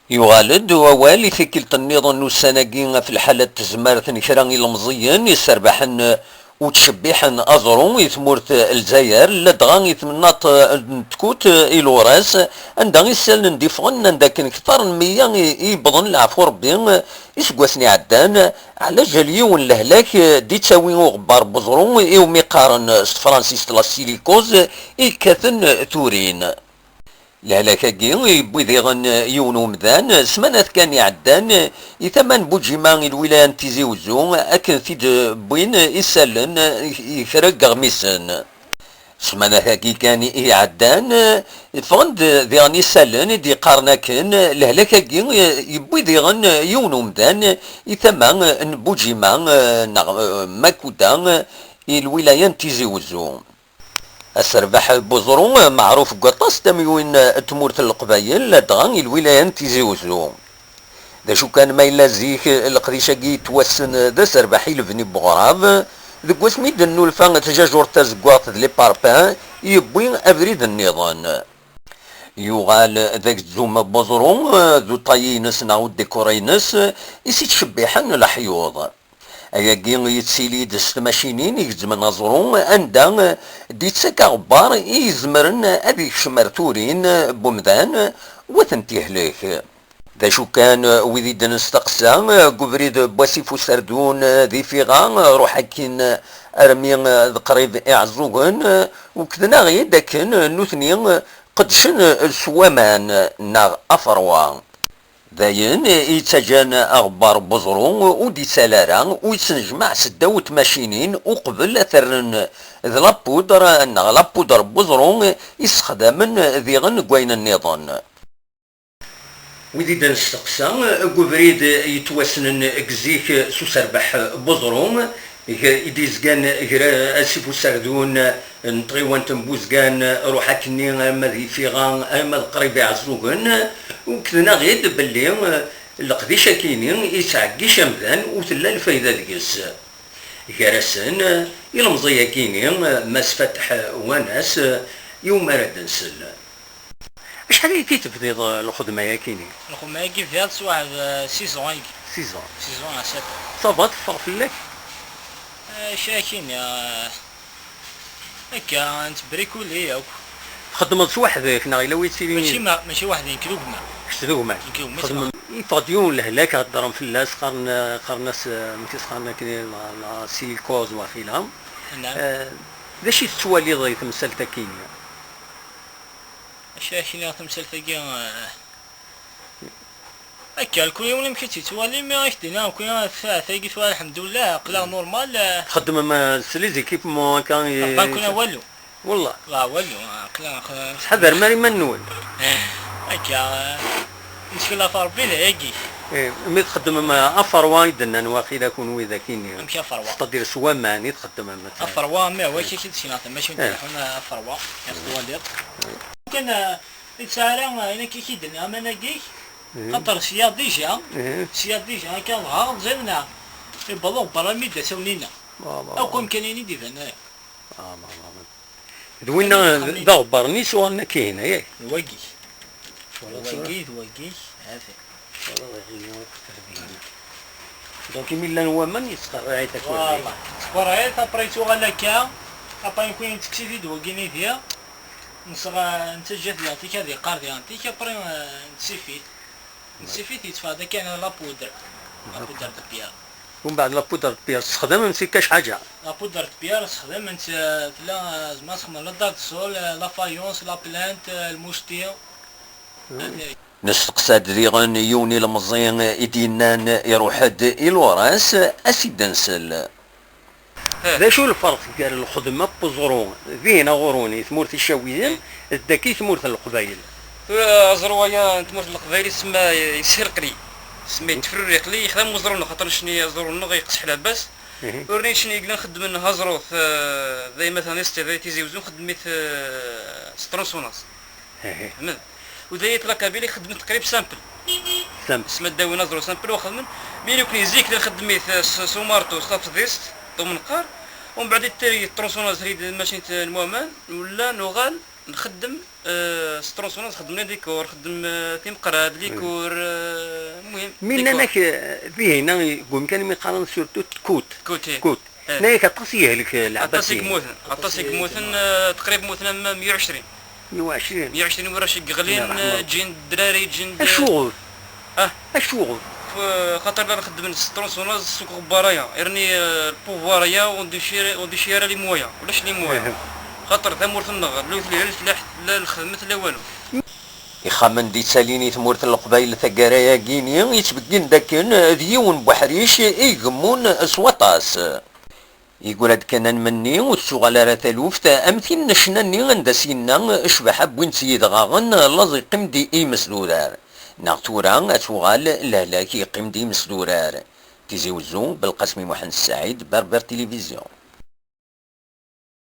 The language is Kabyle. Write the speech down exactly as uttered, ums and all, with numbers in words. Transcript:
Yuɣal-d wawal i tikkelt nniḍen n ussan-agi ɣef lḥala n tezmert n kra ilemẓiyen iserbaḥen u ttcebbiḥen aẓru i tmurt n Lezzayer, ladɣa i temnaḍt n Tkut i Luras, anda isallen d-iffɣen anda akken kter n meyya i, i yewwḍen leɛfu Rebbi iseggasen iɛeddan, ɛla jal yiwen n lehlak d-ittawi uɣebbar n weẓru iwumi qqaren s tefransist la silicosis i yekkaten turin. Lehlak-agi yewwi diɣen yiwen umdan, smanat kan iɛeddan, i tama n Buǧima i lwilaya n Tizi Uzzu, akken t-id-wwin isallen i kra n yeɣmisen. Smanat-agi kan iɛeddan, ffɣen-d diɣen isallen i d-yeqqaren akken lehlak-agi yewwi diɣen yiwen umdan i tama n Buǧima neɣ Makuda i lwilaya n Tizi Uzzu. Aserbaḥ n weẓru meɛruf deg waṭas tamyuin n tmurt n Leqbayel, ladɣa i lwilaya n Tizi Uzzu. D acu kan, ma yella zik leqdic-agi yettwassen d aserbaḥ i lebni n weɣrab, deg wasmi d-nnulfa tjajurt tazeggaɣt d les parpaings yewwi abrid nniḍen. Yuɣal d agzum n weẓru d uṭayi-ines neɣ udikuri-ines i s-ittcebbiḥen leḥyuḍ. Ayagi yettili-d s tmacinin igezzmen aẓru, anda d-ittak aɣebbar i izemren ad ikcem ar turin n wemdan, u ad tent-ihlek. D acu kan, wid i d-nesteqsa deg ubrid n wasif userdun d ifiɣa, ruḥ akkin armi d qrib Iɛeẓẓugen, ukden-aɣ-id akken nutni qeddcen s waman neɣ aferwa. D ayen yettaǧǧan aɣebbar n weẓru ur d-ittal ara, ur yettnejmaɛ seddaw n tmacinin uqbel ad t-rren d la poudre neɣ la poudre n weẓru i ssexdamen diɣen deg wayen nniḍen. Wid i d-nesteqsa deg ubrid yettwassnen deg zik s userbeḥ n weẓru, g-, i d-yezgan ger Asif Userdun n tɣiwant n Buzgan, ruḥ akkenni arma d Ifiɣa, arma d qrib Iɛeẓẓugen, ukden-aɣ-id belli leqdic akkenni yettɛeggic amdan, ur tella lfayda deg-s. Gar-asen, ilemẓi-agini, Mass Fateḥ Wanas, iwumi ara d-nsel. Acḥal ay t-tebdiḍ, eh, lxedma-yakini? Lxedma-agi bdiɣ-tt waḥed, eh, six ans-agi. Six ans. Six ans à sept ans. Ça va, teffeɣ fell-ak? Eh, acu akini, eh, akka, nettbrikuli akk. Txeddmeḍ s weḥd-k neɣ yella wi yettilin? Mačči ma-, mačči weḥd-i, nekk d gma. Kečč d gma-k? Nekk d gma-k. Txeddmem, yeffeɣ-d yiwen lehlak, heddren fell-as, qqaren, qqaren-as, eh, amek i s-qqaren akken, la, la silicosis, waqila. Naɛam. Eh, d acu i tettwaliḍ di temsalt-akini? Acu ara k-iniɣ, tamsalt-agi, eh, akka, lkul yiwen amek i tt-yettwali, mi ara k-d-iniɣ, lkul yiwen, ta-, tagi tura, lḥemdullah, aql-aɣ normal, eh. Txeddmem, eh, s les équipements akka i... Rebbi akk-n walu. Wallah. Wa walu, aql-aɣ, eh. Ttḥadarem ar iman-nwen. Eh, akka, eh, nettkel ɣef Rebbi d ayagi. Eh, mi txeddmem, eh, aferwa i d-nnan waqila kunwi d akini. Amek aferwa? C'est-à-dire s waman i txeddmem. Aferwa, mi, wa, eh, kiki d-sinaɣ tamacint, eh, aferwa, eh, twaliḍ. Kan, eh, Yettara, eh, ayen akka i k-id-nniɣ, aman-agi, mhm, xaṭer sya déjà, mhm, sya déjà, akka dɣa, ẓiɣ neɣ, iwweḍ uɣebbar armi d asawen-inna. Ah, bah, akk bah, amkan-ini d-iban, eh. Ah, bah, bah, bah. D winna, d aɣebbar-nni s uɣen akka hina, yak? D wagi. Wagi, d wagi, ha-t-an. Donc, imi llan waman, yettqerriɛ-it akk. Voilà. Yettqerriɛ-it, après, tuɣal akka, après, nekni nettekkes-it-id wagi nidi, nesɣa, nettaǧǧa-t diɣen tik ad iqqar diɣen tik, après, eh, netsif-it. Netsif-it, yetteffeɣ-d akka la poudre. La poudre de pierre. Umbeɛd la poudre de pierre, tessexdamem-tt akka acḥaǧa? La poudre de pierre, sexdament, eh, tella, eh, zma txedmem la darsol, eh, la faïence, la plinthe, eh, lmucti. Nesteqsa-d diɣen yiwen ilemẓi i d-yennan iruḥ-d i Luras, a s-id-nsel. Eh. D acu lferq gar lxedma n weẓru dihin ɣur-wen i tmurt Icawiyen d dagi i tmurt n Leqbayel? Tura aẓru-aya n tmurt n Leqbayel isemma yeshelqli, isemma yettefruriqli, yexdem uẓru-nneɣ, xaṭer necni aẓru-nneɣ yeqseḥ labas. Mhm. Ur necni yellan xeddmen aẓrut, eh, dayma tanisti, day Tizi Uzzu, xeddmen-it, eh, s tronçonneuse. Ehe. Fehmed. U dayat la Kabylie xeddmen-t qrib simple. Simple. Sma dawin aẓru simple u xeddmen. Mi nekni zik la nxeddem-it s, s umartu, s tafḍist, d umenqar. Umbeɛd ittali tronçonneuse trid macint n waman, nella nuɣal, Nxeddem, eh, s tronçonneuse, xeddem les décors, xeddem, eh, timeqrad, les cours, eh, المهم. Mi nnan-ak, eh, Vihina, deg umkan mi qqaren surtout Kut. Kut, eh. Kut. Eh. Nnan-ak aṭas i yehlek, eh, leɛbad. Aṭas i yemmuten, aṭas i yemmuten, eh, taqrib mmuten am مية وعشرين. مية وعشرين. مية وعشرين warrac i yeɣlin, eh, ǧǧin-d ddrari, ǧǧin-d. Acuɣer? Ah. Acuɣer? F-, xaṭer la nxeddem s tronçonneuse, s uɣebbar-aya, irni, eh, le pouvoir-aya, ur d-ici ara les moyens, ulac les moyens. Xaṭer tamurt-nneɣ, la, la, la lexdmet, la walu. Ixxamen d-ittalin i tmurt n Leqbayel taggara-agi-ni yettbeggin-d akken d yiwen n weḥric i igemmun s waṭas. Yeggra-d kan anmenni ur tettuɣal ara taluft am tin n ccna-nni anda s-yenna: Ccbaḥa wwin-tt yidɣaɣen, laẓ iqqim-d i imesdurar. Neɣ tura ad tuɣal lehlak iqqim-d i imesdurar. Tizi Wezzu, Belqasmi Muḥend Ssaɛid, Berber Télévision.